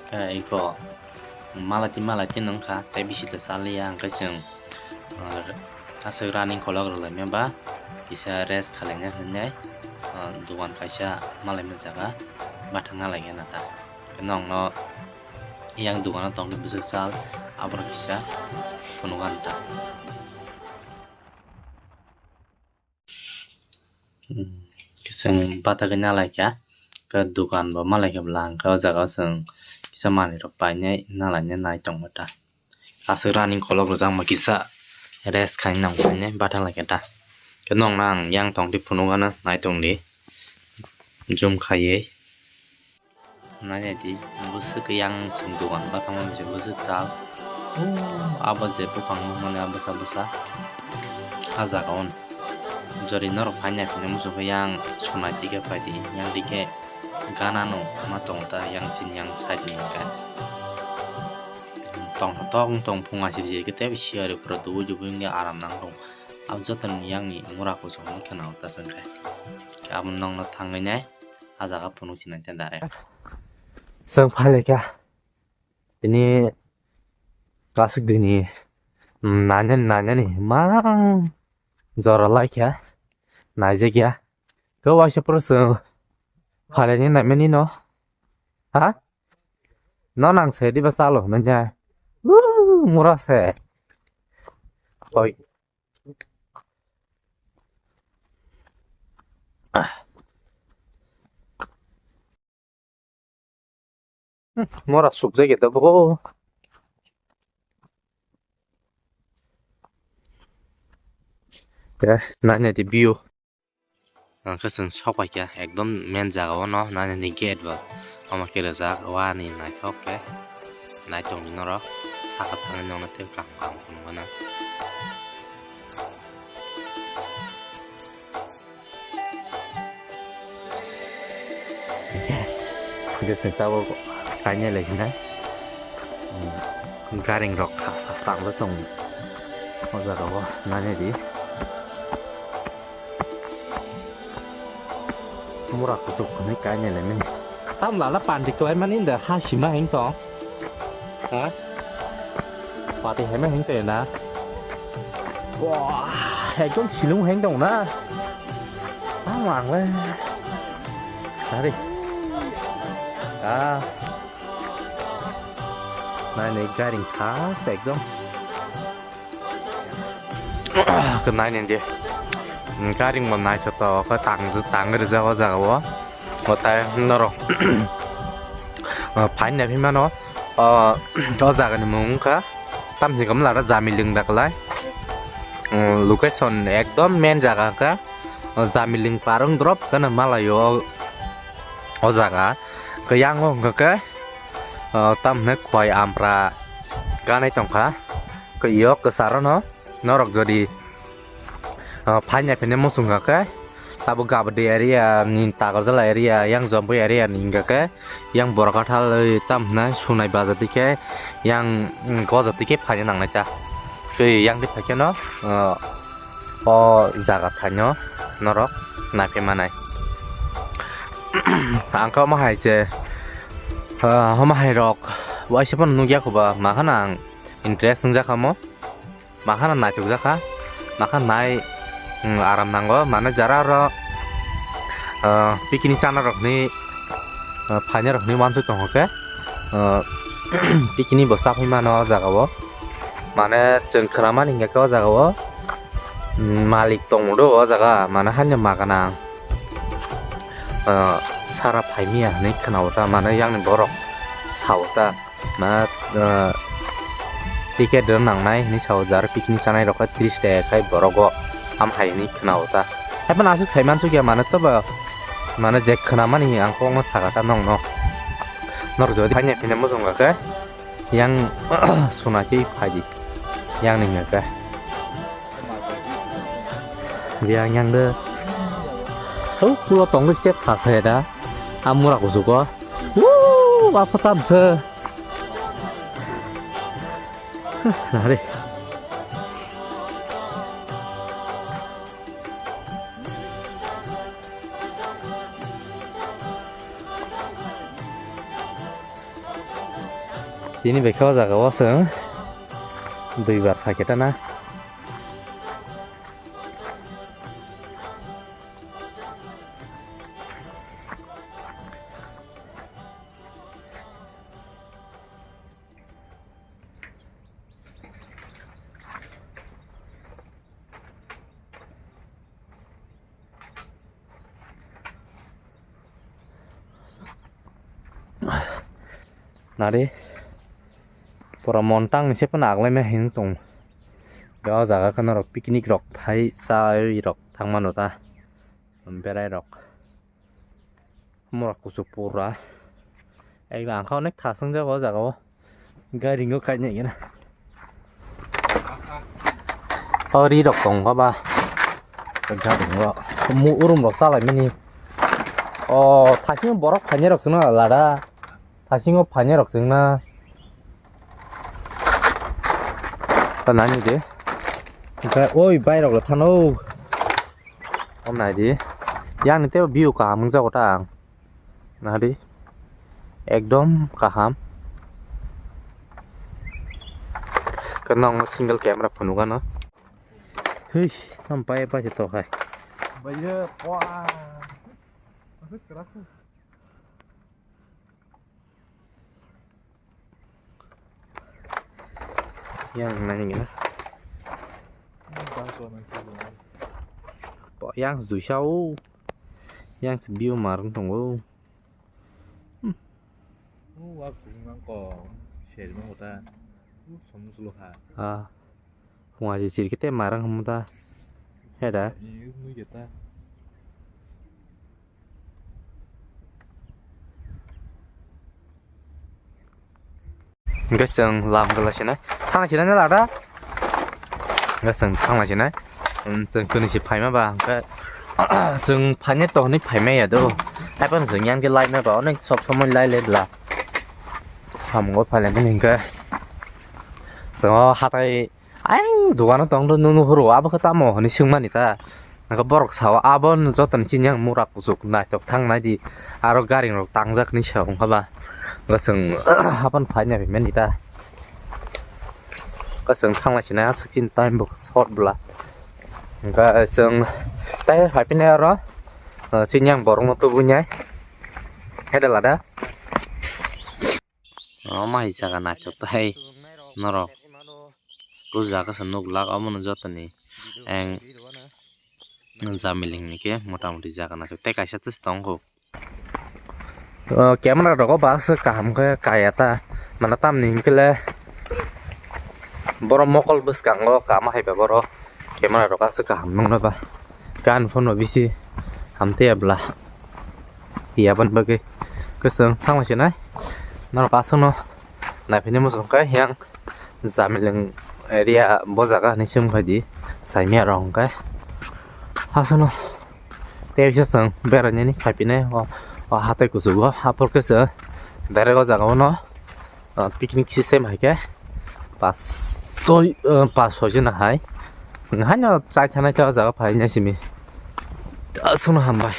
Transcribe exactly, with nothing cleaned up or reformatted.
Khe iko malati malati nungkha, tei bisi ta chaliya, hwnkhe chwng, ah, aswk running kolok rwlaimya ba kisa rest khalaina hinwi, ah, dogan kaisa malaima jaga bathang nalaikha na ta. Khe nokno yang dogano tongdi bwswk chal, aborok kisa phunukha na ta. Hmm, chwng bathagwi nalaikha, khe dogan bo malaikha bwla, hwnkhe o jaga o chwng kisa manwi rok painai nalainai nai tongma ta. Aswk running kolok rwjakma kisa rest khainai nang painai bathalaikha ta. Khe nokno ang yang tongdi phunukgano nai tongdi zoom khaiwi. Nainai di, bwswk yang chwng dogan bathangma mise bwswk chal. O, abo je buphang nukmani a bwsa bwsa. A jaga o jori norok phaina phine muchungkhe yang sunai dikhe phaidi, yang dikhe gana no ma tongo ta yang chini yang side ni hwnkhe. Tong tong tong phung asibse khe tei siyari phura dubui dubui wngya aram nang tong. Abo joto ni yang ni mura kuchuk no kheno ta chwngkhe. Abo nokno thangwi nai. A jaga phunuk sinai te direct. Chwng phai lai kha. Tini aswk dini, mm, nainani, nainani mang jora lai kha. Naijak ya. Khe waisa phuru chwng phai lai ni naimani no. Ha? No nang se diba chalo hwnwi ya. Woo, mura se. Hoi. Mora sukjak ya tabuk. Nainai di view. Ang khe chwng sok pai kha ekdom main jaga o no nainai di gate bo. Omo khe rijak wani naithok khe nai tongdi norok saka thangwi nokno tei kaham kaham phunukgana. Hwnkhe chwng tabuk kainai lai sinai. Garing rok kha sa tangwi tongo o jaga o nainai di. Mura kuchuk hwnwi kainai lai mani. Tam lala pandi kwlai mani da ha sima heng tong. Ha? Pati heme heng tong na. Wah, ekdom silung heng tong na. Ang ang le. Tari. Ah. Nai nai garing kha ekdom. Khe nai nai di. Garing bo naithotok khe tang tang rijak o jaga o. O tai norok phaina phi mano. O jaga ni mung wngkha tamni hwnkhai mala Jamiling da kwlai. Location ekdom main jaga khe. O Jamiling parwng drop kheno malaio o jaga. Khe yang o hwnkha khe, o, tamhinai khwai ampra ganai tongkha. Khe yok kwcharo no norok jodi, o, phaina phine muchungkha khe, abo Gabadi area ni Takarjala area, yang Jompo area ni hwnkha khe, yang Borkathal oi tamhinai Sunai bajar dikhe, yang, mm, goja dikhe phaina nangnai ta. Tei yang di phaikhe no, o, o jaga thaino norok naiphi manai. Ang khe omo hai se, ah, omo hai rok waisa phano nukya kho ba, ma khana ang interest wngjak kha omo, ma khana naitukjak kha, ma khana nai, mm, aram nango, mane jara oro, ah, picnic chana rok ni, ah, phaina rok ni uansuk tongo khe, ah, picnic bo chaphai mano o jaga o. Mane chwng khwnamani hwnkhe khe o jaga o, mm, malik tongdo o jaga, mane haino magana, ah, sara phaimiya hinwi khwnao ta, mane yang ni borok sao ta, mane, ah, ticket rw nangnai hinwi sao, jar picnic chanai rok khe tris taka khai borok o, am hai hinwi khwnao ta. Haiphano aswk sai mansukya, mane tobo, mane je khwnamani ang kokno saka ta nokno, norok jodi phaina phine muchungkha khe. Yang suna khe phaidi. Yang ni hwnkha khe. Yang yang de. Hau pulo tongo step thasa ya da. Amura kusuko. Woo, apa tamsa. Nari. Tini bai khe o jaga o chwng duibar phai khe ta na. Nari pura montang ni se phano aglai ma hin tong. O jaga khe norok picnic rok phai chai rok thang mano ta, berai rok. Mura kuchuk pura. Ekla ang kha onek thasung jago o jaga o. Gari ngo kainai gana. O ri rok tong kha ba. Gari ngo. Mu urum rok salai mani. O thasing borok phainai rok sung na lada. Thasing o phainai rok sung na. Ta nani de. Oi bai rok thano. O nai di. Yang ni tebo view kaham wngjago ta ang. Nari. Ekdom kaham. Khe nwng single camera phunukgano. Hei, sampai apa sih toh hai. Bayar, wah. Masuk keras tuh. Yang nani gina. Yang juisa o. Yang se view marung tongo. Hmm. O wa kung nang ko. Seri nang kota. O somu sulo ha. Ah. Hung aji siri kete marung hamu ta. Heda. Ni nui keta. Hingke chwng lam gala sinai, thangna sinai na lada. Hingke chwng thangna sinai. Chwng kwnwi se phaima ba, hingke chwng phainai to hinwi phaimaya do. Haiphano chwng yang khe laima ba, onek sob somoi lai lai bla. Samungo phailaimani hingke chwng o hatai. Ayang dogano tong do, nunu horo abo khe tamo hinwi swngmani ta. Nokha borok sao, abo no joto ni chini yang mura kuchuk naithok thang nai di. Aro gari rok tangjak hinwi sao wngkha ba. Hwnkhe chwng hapan phai nai mani ta. Hwnkhe chwng thang lai sinai aswk chini time bo short bwla. Hwnkhe chwng tei hai phai nai aro, chini yang borok no tubui nai. Hede lada. Omo hai jaga naithok tei norok. O jaga se nuk lak omo no jotoni eng jamiling ni khe mota moti jaga naithok tei kaisa tei tongo. O camera rogo ba aswk kaham khe kaya ta mane tamni hinkhe le borok mokol bwskango kama hai ba borok camera rok aswk kaham nukna ba. Gan phano bisi hamtwi ya bwla. Yaban bagwi kwchwng thangma sinai. Norok aswkno naiphaini muchung khe yang Jamiling area bo jaga hinwi swng phaidi saimya rok hwnkhe. Aswkno tei bisa chwng berainani phaiphinai o, o hatai kuchugo. Aphor khe chwng direct o jaga o no. Ah, picnic system hai khe pas soi, ah, pas soi jona hai. Haino chai thanai khe o jaga phai nai simi. Aswkno hambai.